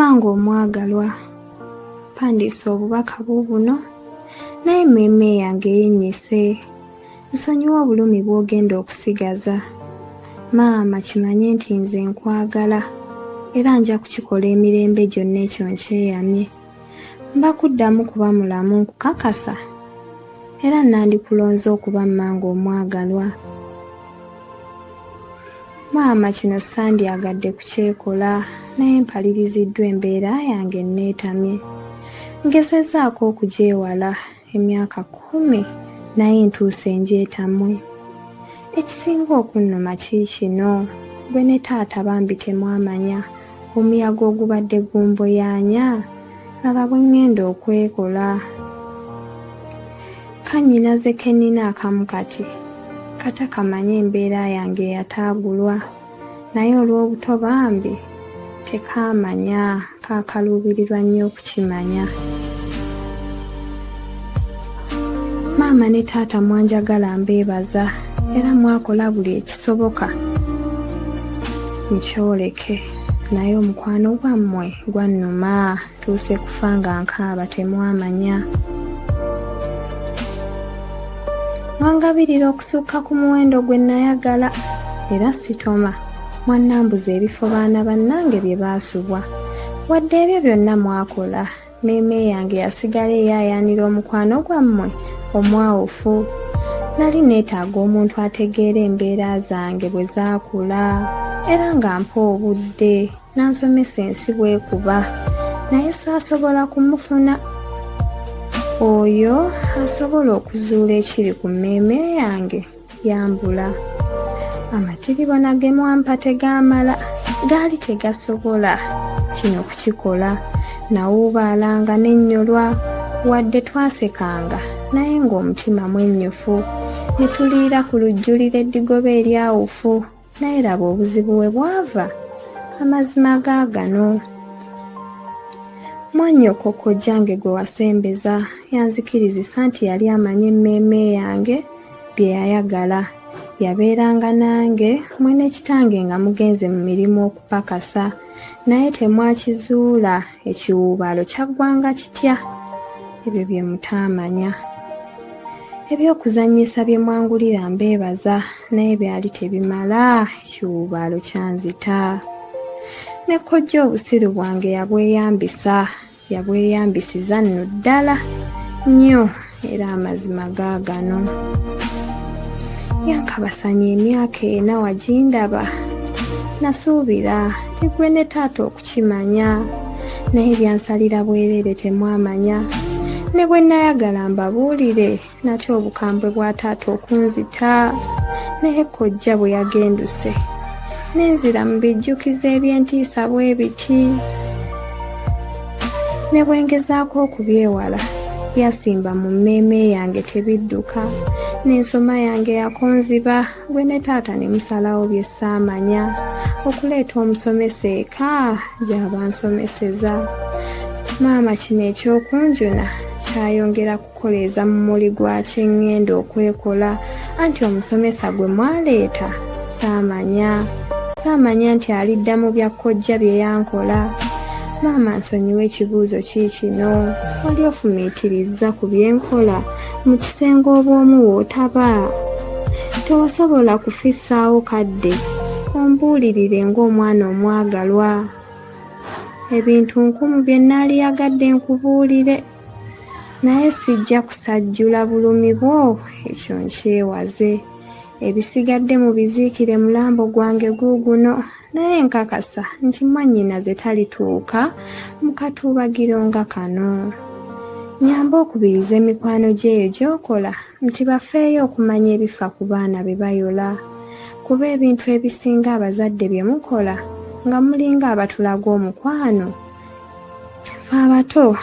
Mmange omwagalwa, mpandiise obubaka buubuno naye emmeeme yange yennyise. Nsonyiwa obulumi bw'ogenda okusigaza. Maama kimanye nti nze nkwagala era nja kukikola emirembe gyonna ekyo nkyeyamye. Mba kuddamu kuba mulamu nkukakasa era nandikulonze okuba mmange omwagalwa. Maama kino sandyagadde kukyekola naye mpaliriziddwa embeera yange enneetamye. Ngezezzaako okugyewala emyaka 10 naye ntuuse ngyetamwe. Ekisinga okunnuma kiikino, ggwe ne taata bambi temwamanya omuyaga ogubadde gumboyaanya, laba bwe ŋŋenda okwekola. Kannyinaze ke nnina akamu kati, kata kamanye embeera yange eyataagulwa, naye olw'obuto bambi tekaamanya, kaakaluubirirwa nnyo okukimanya. Maama ne taata mwanjagala mbeebaza era mwakola buli ekisoboka mukyoleke, naye omukwano gwammwe gwannuma. Ntuuse kufa nga nkaaba temwamanya. Mwangabirira okusukka ku muwendo gwe nayagala era sitoma. Mwannambuza ebifo baana bannange bye baasubwa. Wadde ebyo byonna mwakola, mmeeme yange yasigala eyaayaanira omukwano gwammwe omwawufu. Nali neetaaga omuntu ategeera embeera zange bwe zaakula era ng'ampa obudde. N'ansomesa ensi bw'ekuba, naye saasobola kumufuna. Oyo asobola okuzuula ekiri ku mmeeme yange yambula. Amatiribona ge mwampa tegaamala, gaali tegasobola kino kukikola. Nawuubaalanga ne nnyolwa, wadde twasekanga naye ng'omutima mwennyufu. Ne tuliira ku lujjuliro eddigoba eryawufu. Naye laba obuzibu we bwava, amazima gaagano. Mwannyoko kojjange gwe wasembeza yanzikirizisa nti yali amanyi emmeeme yange bye yayagala. Yabeeranga nange mmwe ne kitange nga mugenze mu mirimu okupakasa, naye temwakizuula ekiwuubaalo kyaggwanga kitya? Ebyo bye mutaamanya. Eby'okuzannyisa bye mwangulira mbeebaza, naye byali tebimala, ekiwuubaalo kyanzita. Ne kojja obusiru bwange yabweyambisa, yabweyambisiza nno ddala nnyo, era amazima gaagano. Yankabasanya emyaka 4 wagindaba. Nasuubira nti ggwe ne taata okukimanya, naye byansalira bwereere temwamanya. Ne bwe nayagala mbabuulire, natya obukambwe bwa taata okunzita. Naye kojja bwe yagenduse, ne nzira mu bijjukizo eby'entiisa bwe biti. Ne bwe ngezaako okubyewala, byasimba mu mmeeme yange tebidduka. N'ensoma yange yakonziba, gwe ne taata ne musalawo bye ssaamanya, okuleeta omusomesa eka gy'aba nsomeseza. Maama kino eky'okunjuna kyayongera kukoleeza mumuli gwa kye ŋŋenda okwekola, anti omusomesa gwe mwaleeta saamanya. Saamanya nti alidda mu bya kojja bye yankola. Maama nsonyiwa ekibuuzo kiikino, wali ofumiitirizza ku bye nkola mu kisenge obw'omu w'otaba? Tewasobola kufissaawo kadde ombuulirire ng'omwana omwagalwa. Ebintu nkumu bye naaliyagadde nkubuulire, naye sijja kusajjula bulumi bwo, ekyo nkyewaze. Ebisigadde mubiziikire mulambo gwange guuguno, naye nkakasa nti mwannyinaze talituuka mu katuubagiro nga kano. Nnyamba okubiriza emikwano gy'eyo gy'okola nti bafeeyo okumanya ebifa ku baana be bayola, kuba ebintu ebisinga abazadde bye mukola nga mulinga abatulaga omukwano, ffe abato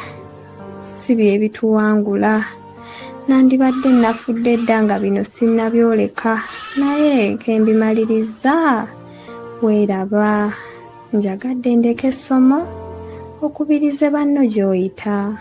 si bye bituwangula. Nandibadde nafudde dda nga bino sinnabyoleka, naye ke mbimalirizza weeraba. Njagadde ndeke essomo okubirize banno gy'oyita.